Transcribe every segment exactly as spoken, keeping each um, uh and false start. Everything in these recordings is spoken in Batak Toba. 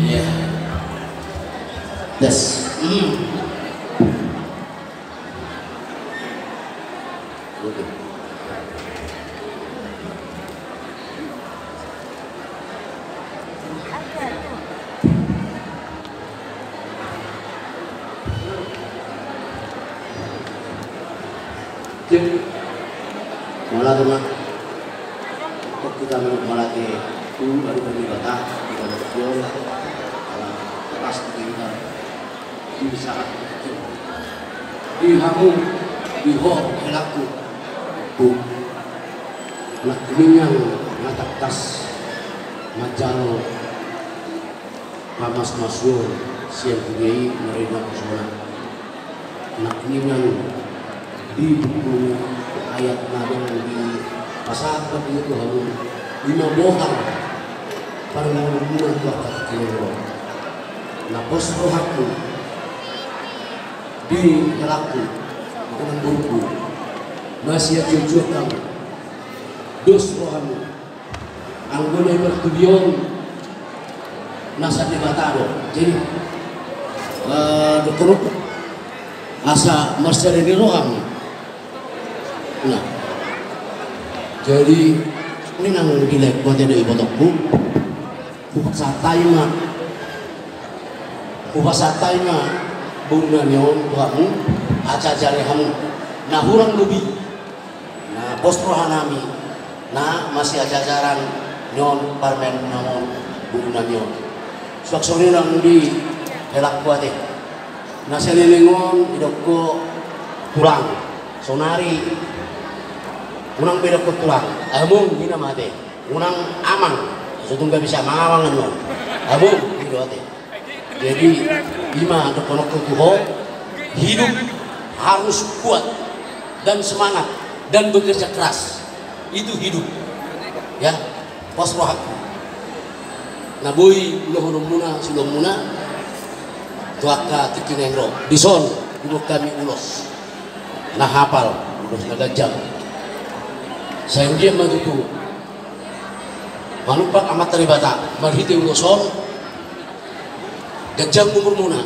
Iya. Das. Hmm. Oke. Sip. Mauliate ma. Tok hita mauliate tu Amanta Debata, di bagasan on, ala pasti hita di saat di hamu, di ho, helangku. Tu nangkiningan na tangkas manjalo pamasmasuon sian dia i na rinangkusona. Nangkiningan di buku ayat na dang dipasahat i tu hamu, ima bohal parngoluon muna tu angka tingki on. Na pos rohangku di helangku, amangborungku, masiajojohan dos rohamu. Anggo na di partubi on na sian Debata do. Jadi, eh, dohonon asa marsada ni roham. Nah. Jadi, on nang dilean hami do ibotongku. Hupasahat hami ma. Hupasahat hami ma bouna ni on tu hamu, ajajari hamu. Na hurang lobi. Na pos rohanami, na masiajajaran ni on parumaenmuna on, bounami on. Suang songon i nang di Helangku ate. Na saleleng on didok ho tulang. Sonari unang be didok ho tulang. Among, ninna ma ate. Unang amang. So tung nunga bisa mangamang annon. Among, ninna ate. Jadi, ima dohononku tu ho, hidup harus kuat dan semangat dan bekerja keras. Itu hidup. Ya. Pos rohangku. Na boi ulaonmuna, siulaonmuna tu angka tingki na naeng ro. Dison diboan hami ulos na hapal, ulos na ganjang. Sai anggiat ma tutu manumpak Amanta Debata marhite ulos on, ganjang umurmuna,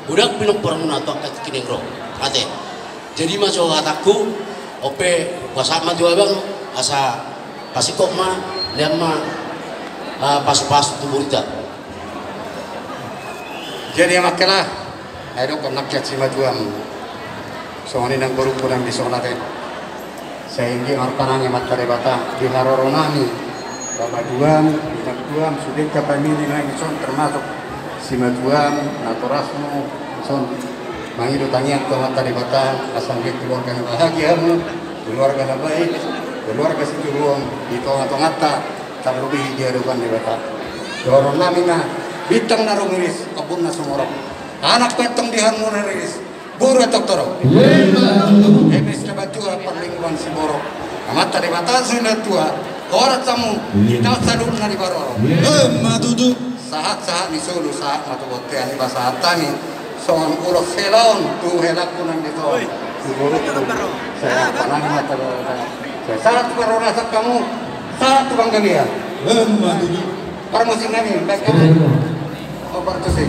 godang pinomparmuna tu angka tingki na naeng ro. Ate. Jadi ima jo hatangku, on pe hupasahat ma tu abang, asa pasingkop ma, lean ma, ah, pasupasu tu borita. Jadi amang hela, ai dohonon nangkin simatuam. Songon i nang borungku nang dison ate. Sai anggiat marpanangi Amanta Debata di haroro nami. Bapatuam, inangtuam, sude angka pamili nang dison termasuk simatuam, natorasmu, dison. Mangido tangiang tu Amanta Debata, asa anggiat keluarga na bahagia hamu, keluarga na baik, keluarga sitiruon di tonga-tonganta, tarlobi di adopan Debata. Dohonon nami ma, bintang na rumiris, ombun na sumorop. Anak pe antong di hamu na riris, boru antong torop. Eme saur matua parlinggoman siborok. Amanta Debata sumorop tua, horas hamu di taon saluhutna di parorot. Ima tutu. Sahat-sahat ni solu, sahat ma tu bontean, i ma sahat hami. Songon ulos hela on tu helangku nang dison. Tu borungku. Sai amang hela, sai sahat tu parhorasan hamu, sahat tu panggabean. Ima tutu. Parmusik nami, baik. Ima. Oh, parmusik.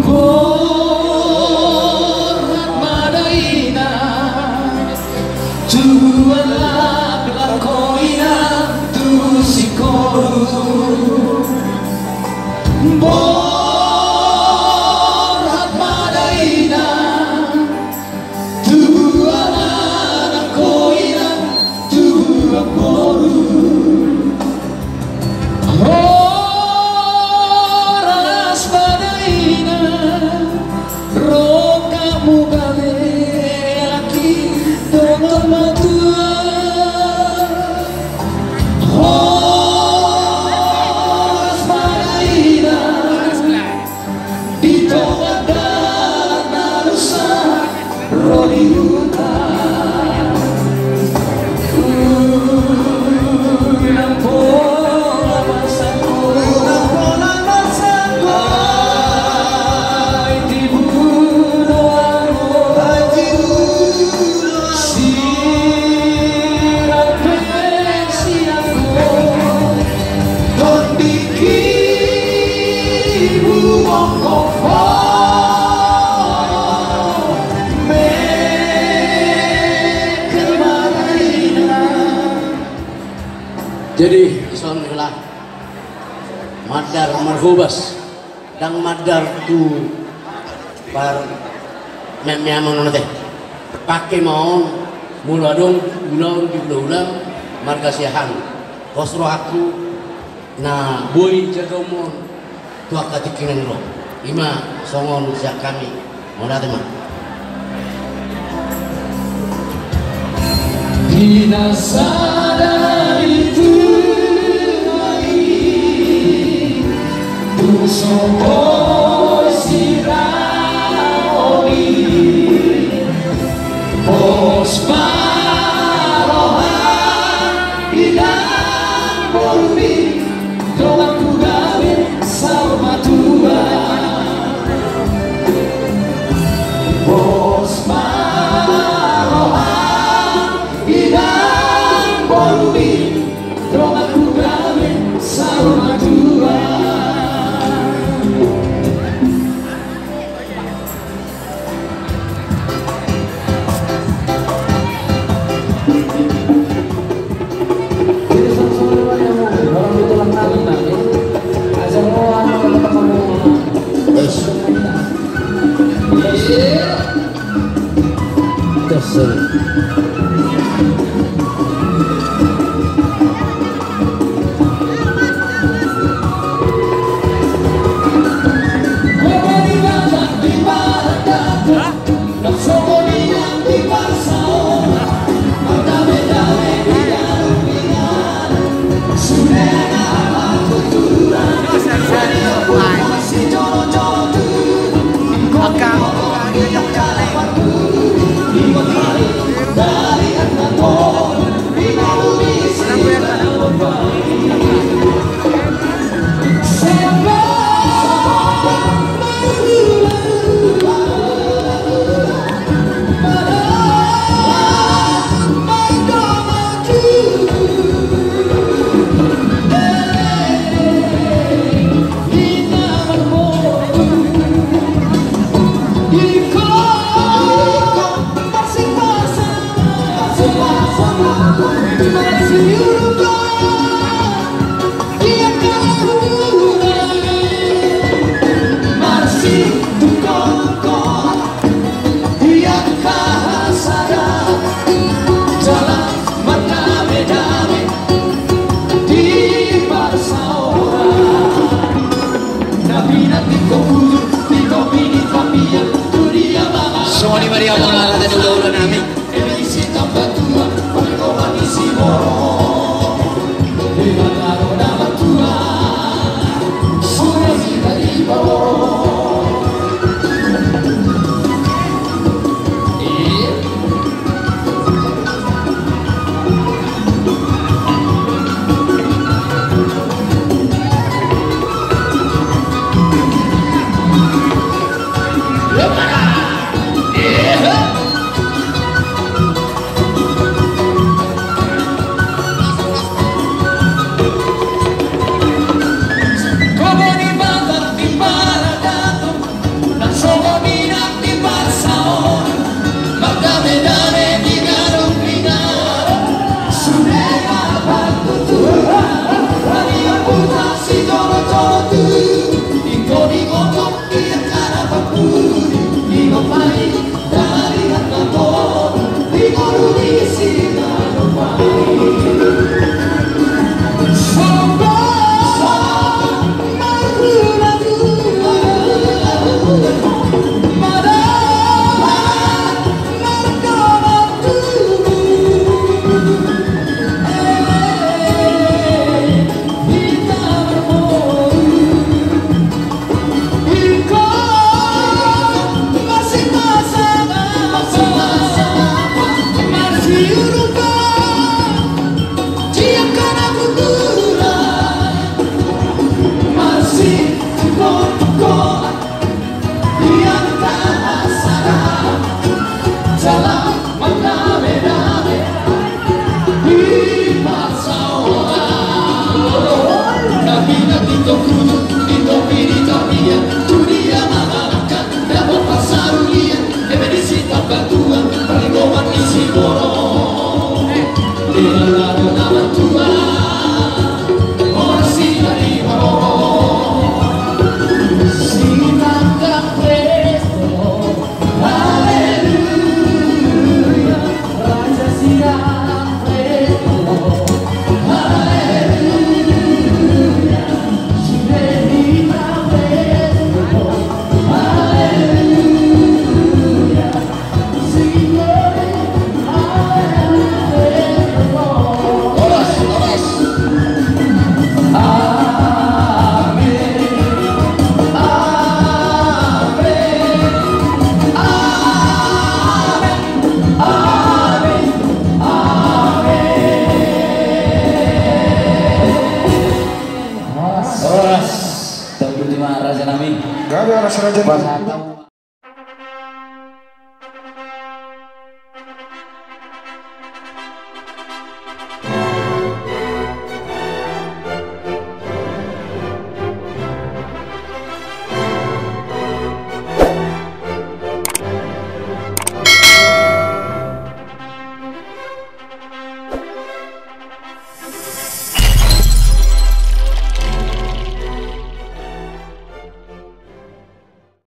Borhat ma da inang tu anak, laklak ho inang tu singkoru. Borhat ma da inang tu anak ho inang tu namboru. Horas ma da inang, rohangmu gabe aki dongan matua. Horas ma da inang, di tonga dangka na rusak ro di huta. Unang pola marsangkot, unang pola marsangkot. Ai tibu do hamu, ai tibu do hamu. Sirang pe sian ho. Tondingkimu mongkop ho, mengkel ma da inang. Jadi, dison hela, mandar marhobas, ndang mandar tu par meameaon on ate. Pake ma on, molo adong ulaon di hulahula marga Siahaan. Pos rohangku, na boi jagaonmon tu angka tingki na naeng ro. Ima songon sian hami. Mauliate ma. Di na sada di tua i, tung so boi siraon i. Pos ma roha, inang borumi, donganku gabe saur matua. Pos ma roha, inang borumi, donganku gabe saur matua. Horas. Tau dua ma raja nami. Gabe horas raja nami.